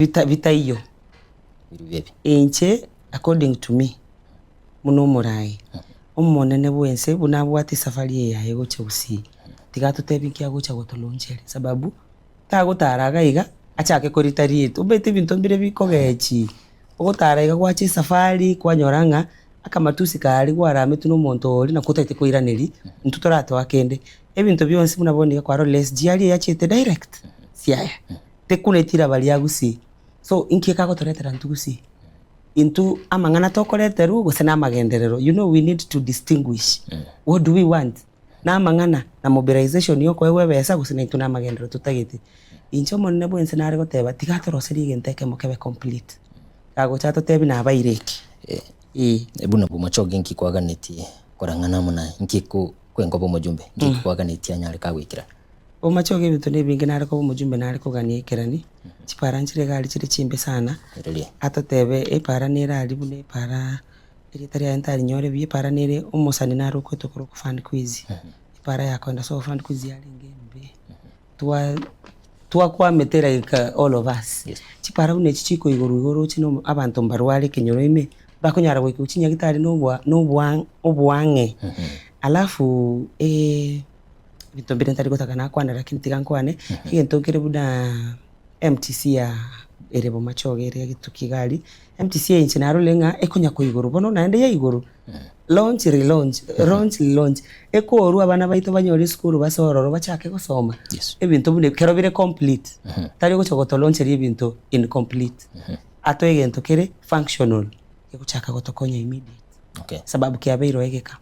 Bita bitaiyo. Birubi ebi. Inche according to me, buna omoraai, omonene bwense buna abwate esafari eye yaye gocha gusii, tiga atotebie nki agocha gotolonchera sababu, tagotara iga iga, achake korita rieto, omanyete ebinto mbire bikogechi, ogotara iga gwacha esafari kwanyora ng'a akamatusi karia kwarametwe na omonto oria nakwo otagete koiraneria, intwe toratoa kende. Ebinto bionsi buna bono iga kwarorire SGR eyachete direct, Siaya. Tekuneti riraba ria gusii. So inki ekagotoretera intwe gusii? Intwe amang'ana tokoreterwa gose na amagenderero? You know we need to distinguish. What do we want? Na amang'ana na mobilization ya okoegwa ebesa gose naintwe na amagenderero totagete? Inche omonene bwense nare goteba tiga atoroserie egento ekemo kebe complete. Kagocha atotebie nabaire eke. Eeh. Buna bomochogi nki kwaganetie korang'ana amo naye? Nki kwenkoba omojumbe? Nki kwaganetie anyare kagoikerana? Omomache ogo ebinto nebinge nare koba omojumbe nare kogania ekerani, chipara nchire iga aria chire chimbe sana, atotebe epara nere aria buna epara erieta riaye ntarinyore buya, epara nere omosani nare okoetwa korwa Fan Quiz, epara ya koenda sobo Fan Quiz yarenge embe, twa twakwamete like all of us. Chipara buna echi chikoigorwa igo oroche na abanto mbarware ekenyoro ime, bakonyara goika chinyagitari na obwa na obwa oboang'e, alafu. Ebinto mbire ntari gotaka nakwane lakini tiga nkwane, egento nkere buna MTC ya ere Bomachoge ere gituko iga aria, MTC eye inche narorire ng'a ekonya koigorwa bono naende yaigorwa, launch relaunch, launch relaunch, ekorwa abana baito banyore esukuru base ororo bachake gosoma, ebinto buna ebi ekero bire complete, tari ogocha gotolauncheria ebinto incomplete, atoe egento kere functional, gegochaka gotokonya immediate, Okay. sababu kiabeirwe egeka.